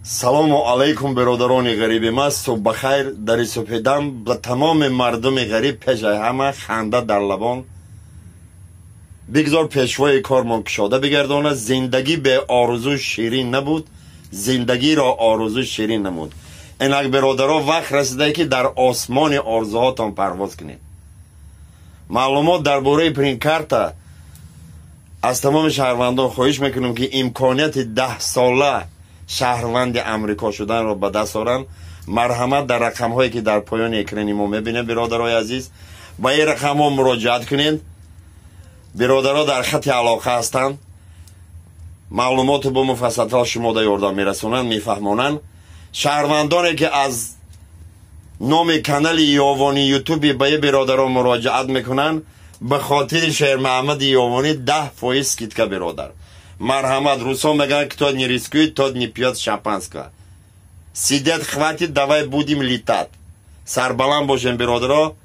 Салому алайкум бародарони ғариби ма, субҳ бахайр. Дар субҳидам ба тамоми мардуми ғариб пешаи ҳама ханда дар лабон. Бигзор пешвои кормон кушода бигардонад. Зиндагӣ бе орзу ширин набуд, зиндагиро орзу ширин намуд. Инак бародаро, вақт расида ки дар осмони орзуҳотон парвоз кунед. Маълумот дар бораи грин-карта аз тамоми шаҳрвандон хоҳиш мекунем, ки имконияти 10 сола шаҳрванди Амрико шуданро ба даст оранд. Марҳамат, дар рақамҳое ки дар поёни экрани мо мебинем, биродарои азиз, ба ин рақамҳо муроҷиат кунед. Биродаро дар хати алоқа ҳастанд, маълумоту бо муфассалтар шумода ёрдам мерасонанд, мефаҳмонанд. Шаҳрвандоне ки аз номи канали Ёвони Ютуби ба ин биродарон муроҷиат мекунанд, ба хотири Шермаҳмади Ёвонӣ 10% скидка. Биродар, марҳамат. Русо мегӯянд: «Кто не рискует, тот не пьет шампанского». Сидеть хватит, давай будем летать. Сарбаланд бошем, биродаро.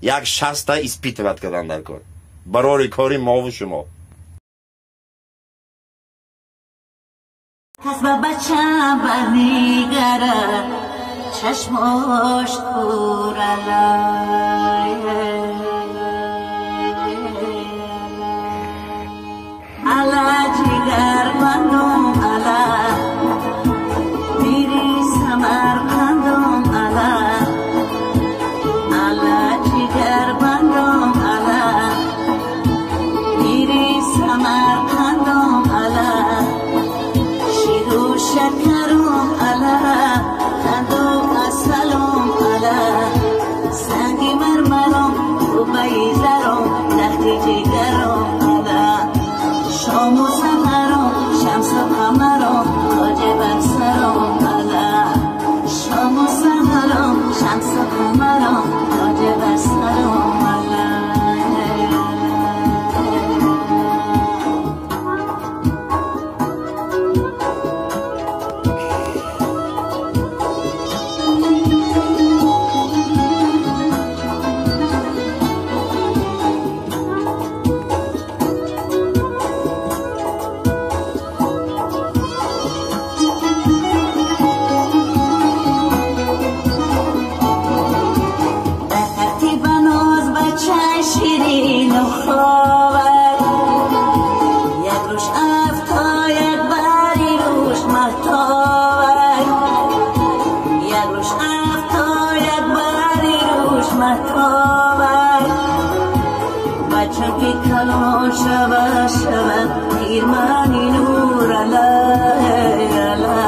Як шаста испытывать кардан дар кор барори кори мову шумо. Кас ба бача барнигарад, чашмош кӯралай. Ала ҷигарбандум, ала мири Самарқандум, ала, ала ҷигарбандум, ала мири Самарқандум, ала ширу шакарум, ала қанду асалум, ала санги мармарум, қуббаи зарум, лахти ҷигарум, ала шому саҳарум, шамсу қамарум, тоҷи бар сарум, ала шому саҳарум, шамсу қамарум, тоҷи бар сарум, ала. Дар тахти баноз бачаи ширину ховар, як рӯш афтояд, бари рӯш маҳтобар, як рӯш афтояд, бари рӯш маҳтобар. Бача ки калон шава, шавад хирмани нур, ала, ала.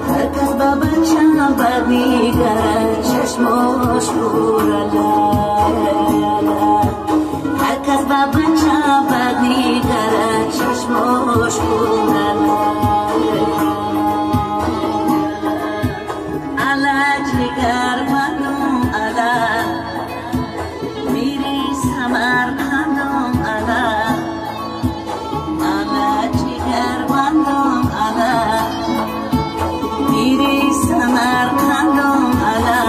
Ҳар кас ба бача бад нигарад, чашмош кӯр, ала, ала. Ҳар кас ба бача бад нигарад, чашмош кӯр, ала. Ала ҷигарбандум, ала мири Самарқандум, ала, ала ҷигарбандум, ала мири Самарқандум, ала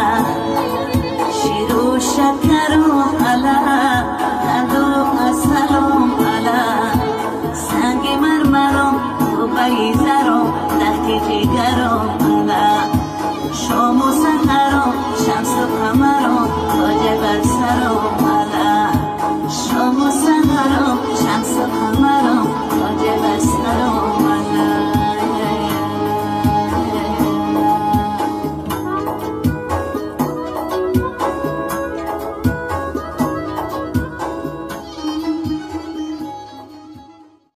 ширу шакарум, ала қанду асалум, ала санги мармарум, қуббаи зарум, лахти ҷигарум.